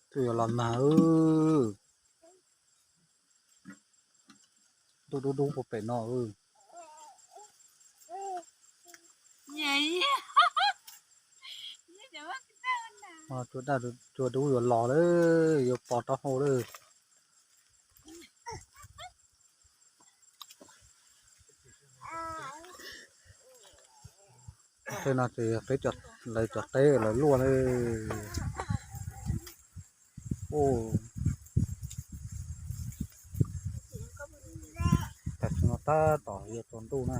Twb yuav los nag, ntuj dub dub puag pem no. Cua daj cua dub yuav los lawm, yuav pos taub hau lawm. Tej no ces peb lawv cov teb lawv luaj lawm. Tam sim no tab tom yuav tsaus ntuj na.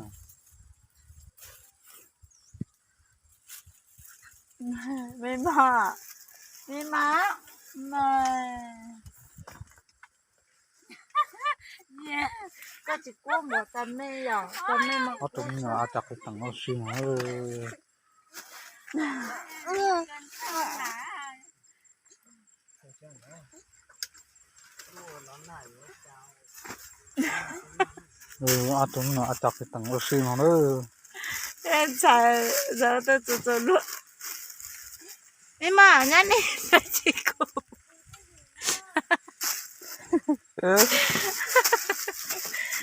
Me mos, me mos, koj tsis kub npaum tas me yom, tas me mas. Ob tug me nyuam a cas qis teem ua si mas. Ob tug me nyuam a cas qis teem ua si mas na. Ntxhais zaum twg txus txus luag. Me mos, nyob ni tsis kub.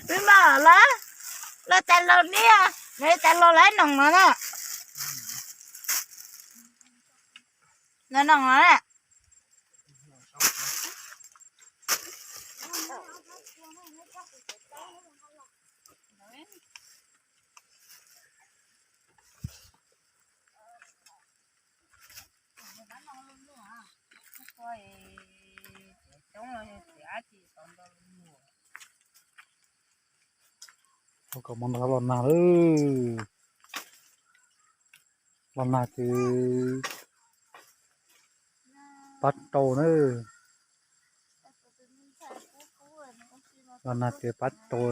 Me mos, lawv, lawv tais laus niaj, lawv tais laus lawv noog no na. Lawv noog no na. Ua kom mus nrog los nag lawm. Los nag ces pab rau na. Los nag ces pab rau.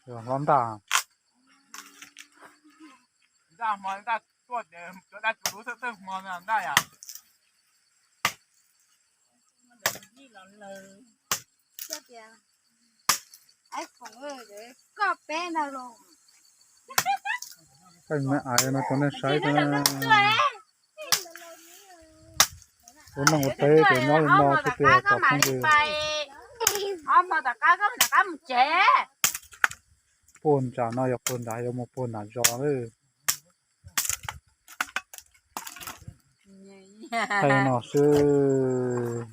Hlob ntaj. Ntaj hmo ntaj tuaj ces cov dab tsi lub thawj thawj hmo ntaj yom. Koj peb ntag los. Koj me aiv no rau nej saib na. Ua neej ua teb ces nyob li no xwb tiag cov phooj ywg. Puag nram no yog puag nrad, yuav mus puag nram zos lawm. Thaij no xwb.